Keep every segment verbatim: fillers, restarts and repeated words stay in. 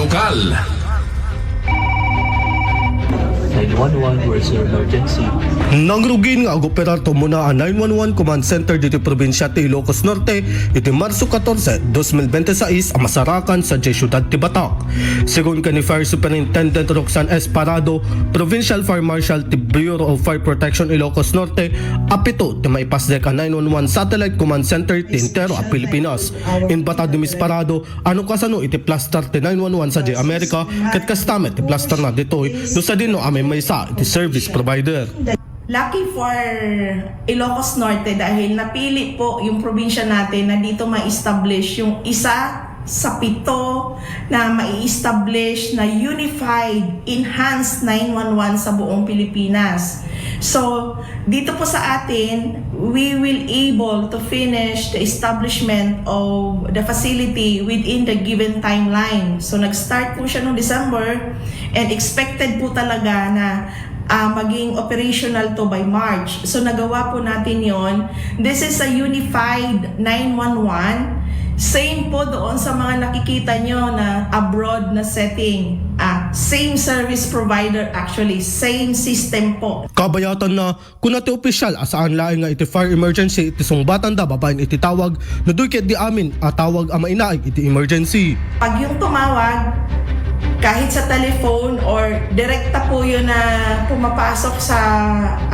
Lokal. Nine one one, where's your emergency? Nangrugin nga agoperar ti umuna a nine one one command center ditoy probinsia ti Ilocos Norte iti Marso katorse, dos mil bente sais a masarakan sadiay siudad ti Batak. Segun ken ni Fire Superintendent Roxanne S. Parado, Provincial Fire Marshal ti Bureau of Fire Protection Ilocos Norte, a pito ti maipasdek a nine one one satellite command center ti entero a Pilipinas. Inbatad ni Miss Parado, ano kasano iti plaster ti nine one one sadiay Amerika, ket kasta met ti plasterna ditoy no sadino a maymaysa iti service provider. Lucky for Ilocos Norte dahil napili po yung probinsya natin na dito ma-establish yung isa sa pito na mai-establish na unified, enhanced nine one one sa buong Pilipinas. So, dito po sa atin, we will able to finish the establishment of the facility within the given timeline. So, nag-start po siya noong December and expected po talaga na ah, maging operational to by March. So, nagawa po natin yon. This is a unified nine one one. Same po doon sa mga nakikita nyo na abroad na setting. Ah, same service provider actually, same system po. Kabayatan na, kuna ti opisyal a saan laeng nga iti fire emergency iti sungbatanda babaen iti tawag, no duy ket di amin a tawag a mainaig iti emergency. Pag yung tumawag, kahit sa telephone or direkta po yun na pumapasok sa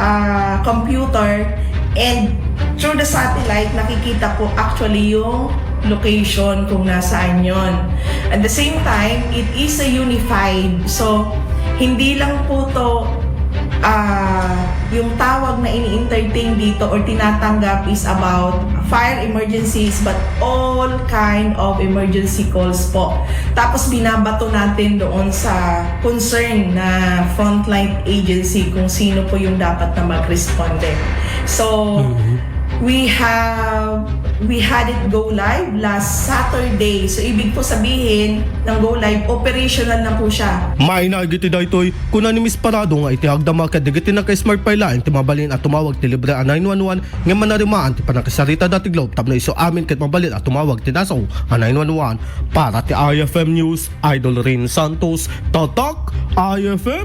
ah, computer, and through the satellite, nakikita po actually yung location kung nasaan yon. At the same time, it is a unified. So, hindi lang po to ah, yung tawag na ini-entertain dito or tinatanggap is about fire emergencies, but all kind of emergency calls po. Tapos binabato natin doon sa concern na frontline agency kung sino po yung dapat na mag-responde. So, we have we had it go live last Saturday. So, ibig po sabihin ng go live, operational na po siya. Mainaig iti daytoy, kuna ni Miss Parado nga iti agdama kadagiti naka-smart pay laeng ti mabalin a tumawag ti libre a nine one one nga manarimaan ti pannakasaritada ti Globe tapno isu amin ket mabalin a tumawag ti nasao a nine one one. Para ti I F M News, Idol Rin Santos, Tatak I F M.